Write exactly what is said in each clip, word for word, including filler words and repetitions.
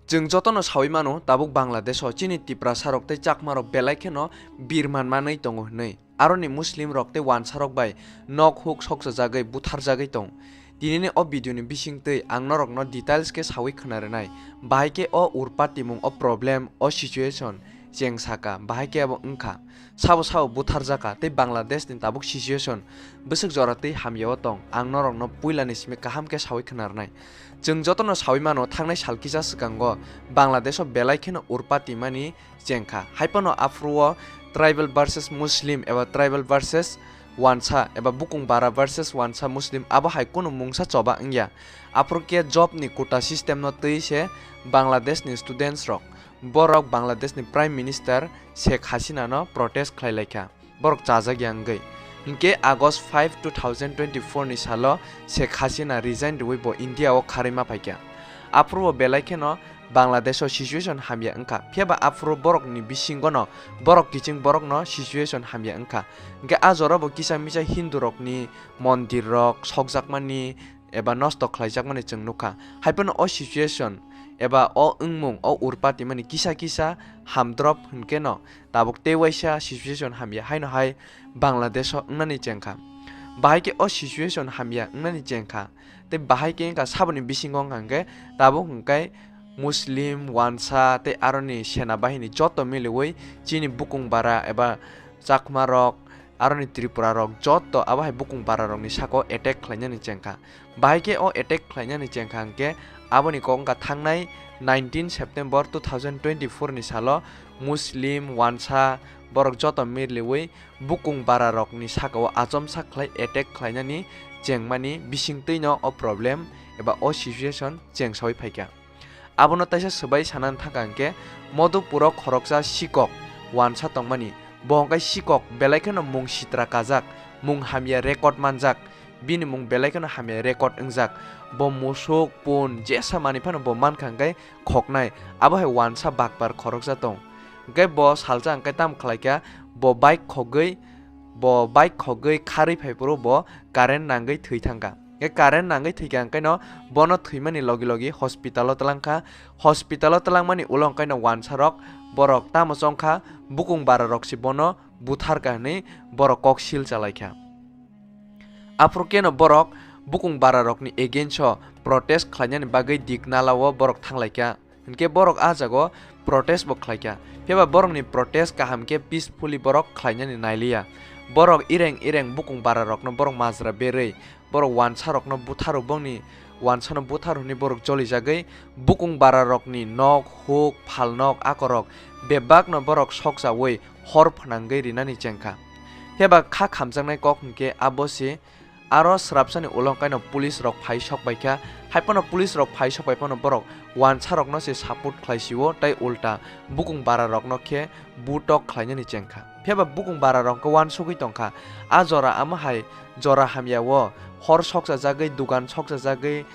Chwng jotono sawi mano, tabuk Bangladesho chini Tiprasarok tei Chakmarok belai kheno birman manwi tongo hwnwi. Aroni Muslimrok tei wansarok bai nok huk soksajagwi butharjagwi tong. Tinini o video ni bisingtwi ang norokno details khe sawi khna rwnai. Bahai khe o urpa timung, o problem, o situation cheng saka, bahai khe abo wngkha. Sabo sabo butharjaka tei Bangladesh ni tabuk situation bwswk jora twi hamya o tong, ang norokno puila ni simi kaham khe sawi khna rwnai. Chwng jotono sawi mano, thangnai sal kisa swkango Bangladesh o belai kheno urpa timani chengkha. Haiphano aphuru o tribal versus Muslim eba tribal versus wansa eba bukung bara versus wansa Muslim abo hai kunu mungsa choba wngya. Aphuru khe job ni quota system no twi se Bangladesh ni students rok, borok Bangladesh ni Prime Minister Sheikh Hasina no protest khlai laikha, borok chajak ya wngwi. Hinkhe August five, two thousand twenty-four ni salo Sheikh Hasina resign rwui bo India o kharwi ma phaikha. Aphuru bo belai kheno Bangladesh o situation hamya wngkha. Phiya ba aphuru borok ni bisingo no borok kiching borok no situation hamya wngkha. Hinkhe a jora bo kisa misa Hindu rok ni mondir rok sokjakmani eba nosto khlaijakmani chwng nukha. Haiphano o situation eba o wngmung, o urpa timani kisa kisa hamdrop hinkhe no tabuk tei waisa situation hamya haino hai Bangladesh o wngnani chengkha. Bahai khe o situation hamya wngnani chengkha. Tei bahai khe wngkha saboni bisingo wngkha hinkhe tabuk hinkhe Muslim, wansa tei aroni sena bahini joto miliui chini bukung bara eba Chakma rok, aroni Tripura rok joto abo hai bukung bara rokni saka o attack khlainani chengkha. Bahai khe o attack khlainani chengkha hinkhe aboni kok wngkha thangnai nineteen September two thousand twenty-four ni salo Muslim, wansa, borok joto miliui bukung bara rokni saka o achomsa khlai attack khlainani chengmani bisingtwino o problem eba o situation chengsawi phaikha. Abono taisa swbai sanani thangkha hinkhe Modupuro khoroksa sikok wansa tongmani. Bo hwnkhe sikok belai kheno mung sitra kajak, mung hamya record manjak, bini mung belai kheno hamya record wngjak. Bo musuk, pun, jesa manwi phano bo mankha hinkhe khoknai. Abo hai wansa bakpar khoroksa tong. Hinkhe bo salsa hinkhe tamo khlaikha, bo bike khogwi, bo bike khogwi kharwi phaiphuru bo current nangwi thwi thangkha. Hinkhe current nangwi thwikha hinkhe no bono thwimani logi logi hospital o twlangkha. Hospital o twlangmani ulo hinkhe no wansa rok borok tamo chongkha, bukung bara rok se bono butharkha hwnwi borok kok sil chalaikha. Aphuru khe no borok bukung bara rokni against o protest khlainani bagwi Dignala o borok thanglaikha. Hinkhe borok ah jago protest bo khlaikha. Phiya ba borokni protest kaham khe peacefully borok khlainani nailiya. Borok ireng ireng bukung bara rokno borok majra berwi, borok wansa rokno butharo, bongni wansano butharo hwnwi borok jolijagwi bukung bara rokni nok, huk, phalnok, akorok bebakno borok sokchawi hor phnangwi rinani chengkha. Phiya ba kha khamjaknai kok hinkhe abo se. Aro swrapsani ulo hinkhe no police rok phai sok baikha. Haiphano police rok phai sok bai phano borok wansa rokno se support khlai sio tei ulta bukung bara rokno khe butok khlainani chengkha. Phiya ba bukung bara rok hinkhe wansugwi tongkha. A jora amo hai jora hamya o hor sokchajagwi, dugan sokchajagwi,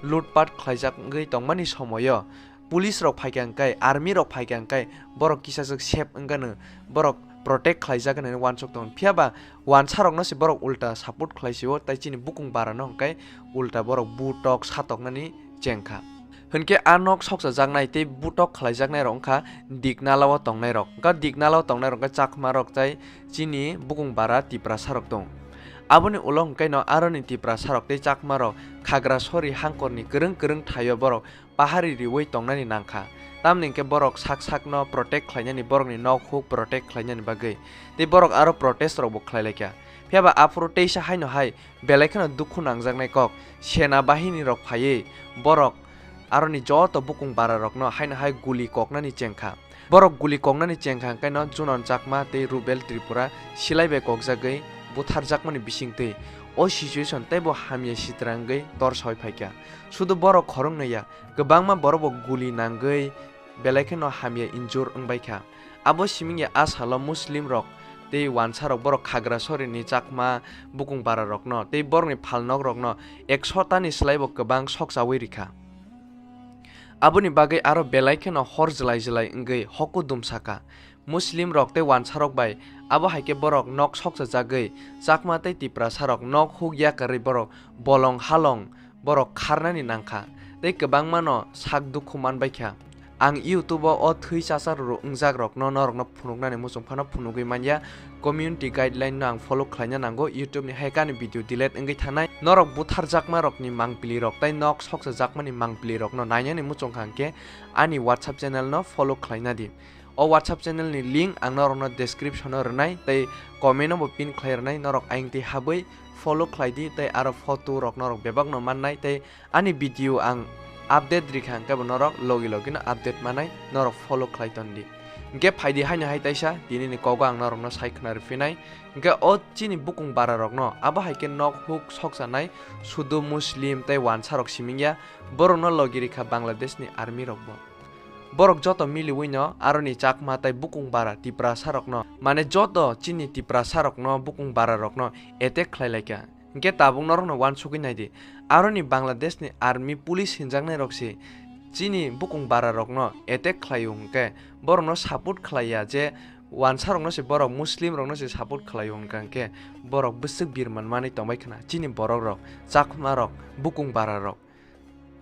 lutpat khlaijagwi tongmani somoio police rok phaikha hinkhe, army rok phaikha hinkhe borok kisaswk safe wngkha no, borok protect khlaijak hinwi wansuk tongo. Phiya ba wansa rokno se borok ulta support khlai sio, tei chini bukung bara no hinkhe ulta borok butok satoknani chengkha. Hinkhe a nok sokchajaknai tei butok khlaijaknai rok wngkha Dignala o tongnai rok. Wngkha Dignala o tongnai rok wngkha Chakma rok tei chini bukung bara Tiprasa rok tong. Aboni ulo hinkhe no aroni Tiprasa rok tei Chakma rok Khagrasori hangkorni kwrwng kwrwng thaio borok pahari riwi tongnani nangkha, tamni hwnkhe borok sak sakno protect khlainani, borokni nok huk protect khlainani bagwi, tei borok aro protest rokbo khlai laikha. Phiya ba aphuru teisa haino hai belai kheno dukhu nangjaknai kok, sena bahini rok phaiwi borok aroni joto bukung bara rokno haino hai guli koknani chengkha. Borok guli koknani chengkha hwnkhe no Junon Chakma tei Rubel Tripura silai bai kokjagwi butharjakmani bisingtwi o situation teibo hamya sitra wngwi torsawi phaikha. Sudu borok khoroknwi ya, kwbangma borok bo guli nangwi belai kheno hamya injure wngbaikha. Abo siming ya a salo Muslim rok tei wansa rok borok Khagrasorini Chakma bukung bara rokno tei borokni phalnok rokno ekso tani slaibo kwbang sokchawi rikha. Aboni bagwi aro belai kheno hor jwlai jwlai wngwi hoku dumsaka. Muslim rok tei wansa rok bai abo hai khe borok nok sokchajagwi Chakma tei Tiprasa rok nok huk yakarwi borok bolong halong borok kharnani nangkha tei kwbangma no sak dukhu manbaikha. Ang YouTube o o thwi chasa ruru wngjak rokno norokno phunuknani muchung phano phunugwi manya. Community guideline no ang follow khlaina nango. YouTube ni hai kani video delete wngwi thanai. Norok butharjakma rokni mangpili rok tai nok soksa jakmani mangpili rokno nainani muchung kha hwnkhe ani WhatsApp channel no follow khlaina di. O WhatsApp channel ni link ang norokno description o rwnai tei comment o bo pin khlai rwnai. Norok ayang twi habwi follow khlai di tei aro photo rok norok bebak no mannai tei ani video ang update rikha hwnkhe bo norok logi logi no update manai, norok follow khlai ton di. Hwnkhe phaidi haino hai taisa tini ni kogo ang norokno sai khna rwphinai. Hwnkhe o chini bukung bara rokno abo hai khe nok huk soksanai sudu Muslim tei wansa rok siming ya, borokno logi rikha Bangladesh ni army rok bo. Borok joto miliwi no aroni Chakma tai bukung bara Tiprasa rokno, mane joto chini Tiprasa rokno bukung bara rokno attack khlai laikha. Hwnkhe tabuk norokno uansugwi naidi, aroni Bangladesh ni army police hinjaknai rok se chini bukung bara rokno attack khlaio hwnkhe borokno support khlaiya je wansa rokno se borok Muslim rokno se support khlaio hwnkha hwnkhe borok bwswk birman manwi tongbai khna chini borok rok Chakma rok bukung bara rok.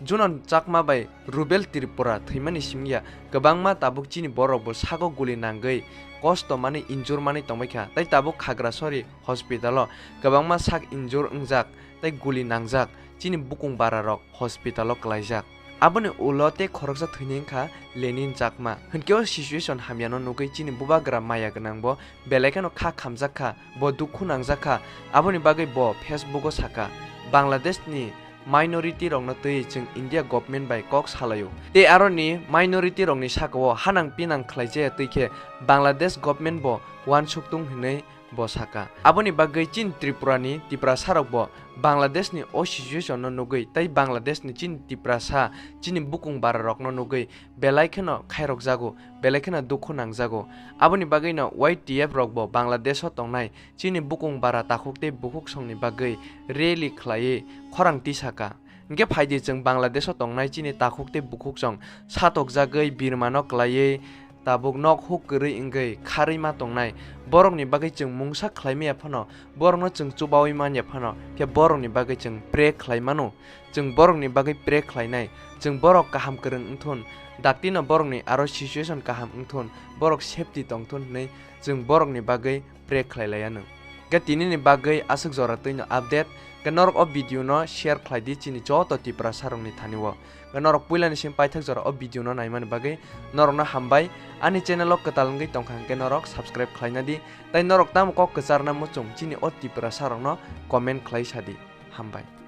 Junon Chakma bai Rubel Tripura thwimani simi ya kwbangma tabuk chini borok bo sago guli nangwi kosto manwi injure manwi tongbai kha tei tabuk Khagrasori hospital o kwbangma sak injure wngjak tei guli nangjak chini bukung bara rok hospital o kwlaijak. Aboni ulo tei khoroksa thwini wngkha Lenin Chakma. Hwnkhe o situation hamyano nugwi chini bubagra maya gwnang bo belai kheno kha khamjak kha, bo dukhu nangjak kha. Aboni bagwi bo Facebook o saka, Bangladesh ni minority rokno twi chwng India government bai kok salaio. Tei aroni minority rokni sakao hanang pinang khlaijaya twi khe Bangladesh government bo uansuktung hinwi bo saka. Aboni bagwi chini Tripura ni Tiprasa rok bo Bangladesh ni o situation no nugwi tei Bangladesh ni chini Tiprasa chini bukung bara rokno nugwi belai kheno khairokjago, belai kheno dukhu nangjago. Aboni bagwino Y T F rok bo Bangladesh o tongnai chini bukung bara takhuk tei bukhuk songni bagwi rally khlaiwi khorang tisaka. Hwnkhe phaidi chwng Bangladesh o tongnai chini takhuk tei bukhuk song satokjagwi birmano kwlaiwi tabuk nok huk kwrwi wngwi kharwi ma tongnai. Borokni bagwi chwng mungsa khlai maya phano, borokno chwng chubawi manya phano, khe borokni bagwi chwng pray khlai mano. Chwng borokni bagwi pray khlainai, chwng borok kaham kwrwng wngthun, daktino borokni aro situation kaham wngthun, borok safety tongthun hwnwi chwng borokni bagwi pray khlai laiya nwng. Khe tinini bagwi aswk jora twino update, khe norok o video no share khlai di chini joto Tiprasa rokni thani o. Khe norok puilani simi paithak jora o video no naimani bagwi norokno hambai, ani channel o kwtal wngwi tongkha hwnkhe norok subscribe khlaina di, tei norok tamo kok kwcharna muchung chini o Tiprasa rokno comment khlai sa di. Hambai.